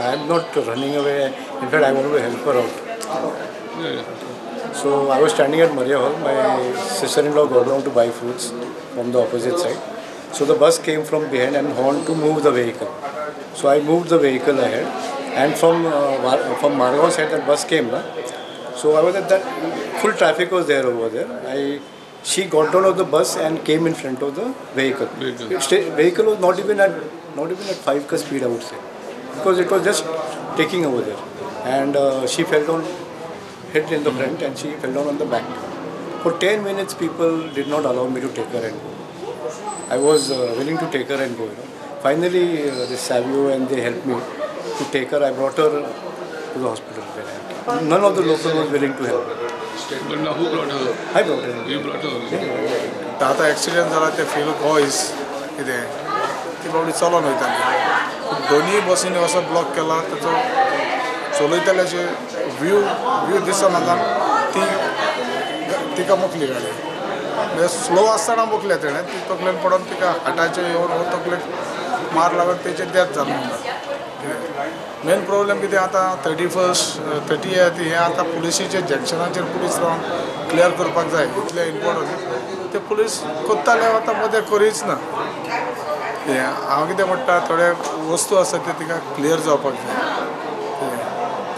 I am not running away. In fact, I want to help her out. So I was standing at Maria Hall. My sister-in-law got down to buy fruits from the opposite side. So the bus came from behind and horned to move the vehicle. So I moved the vehicle ahead, and from Margao side that bus came. Na? So I was at that full traffic was there over there. She got down of the bus and came in front of the vehicle. Vehicle was not even at 5 ka speed, I would say, because it was just taking over there, and she fell down, hit in the front, and she fell down on the back. For 10 minutes, people did not allow me to take her and go. I was willing to take her and go. You know. Finally, the Savio and they helped me to take her. I brought her to the hospital. None of the local was willing to help. But now who brought her? I brought her. You brought her? Yeah. आतां accident जाला ते फेलूक voice कितें ती बाबडी चलोन वयताली दोनूय बसींनी असो ब्लॉक केला ताचो चलयतल्याचे व्यू व्यू दिसना ती तिका मोखली गाडी म्हणजे स्लो आसतना मोखल्या तेणें ती तकलेन पडोन तिका हार्टाचेर येवन हो तकलेक मार लागून तेचेर डेथ जालो. मेन प्रॉब्लेम कितें आतां 31st 30th हें आतां पुलिसीचेर जंक्शनाचेर पुलीस रावन क्लियर करपाक जाय इतलें इम्पोर्टंट ते पुलीस करताले आतां मदें करीच ना. हांव कितें म्हणटा थोडे वस्तू आसा त्यो तिका क्लियर जावपाक जाय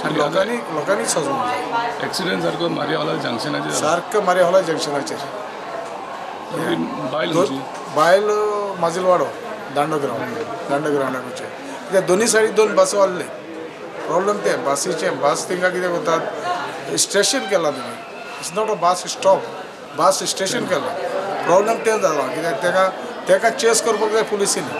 आनी लोकांनी लोकांनी सजूंक जाय. एक्सिडंट सारको मारिया हॉला जंक्शनाचेर सारको मारिया हॉला जंक्शनाचेर. बायल बायल माजीलवाडो दांडो ग्रावंड दांडो ग्रावंडाचेर कित्याक दोनूय सायडीक दोन बसो आहले. प्रॉब्लम ते बसीचे बस तिंका कितें करतात स्टेशन केलां तुमी. It's not a bus stop, bus station केलां. प्रॉब्लम तें जाला कित्याक तेका तेका चेस करपाक जाय पुलिसींनी.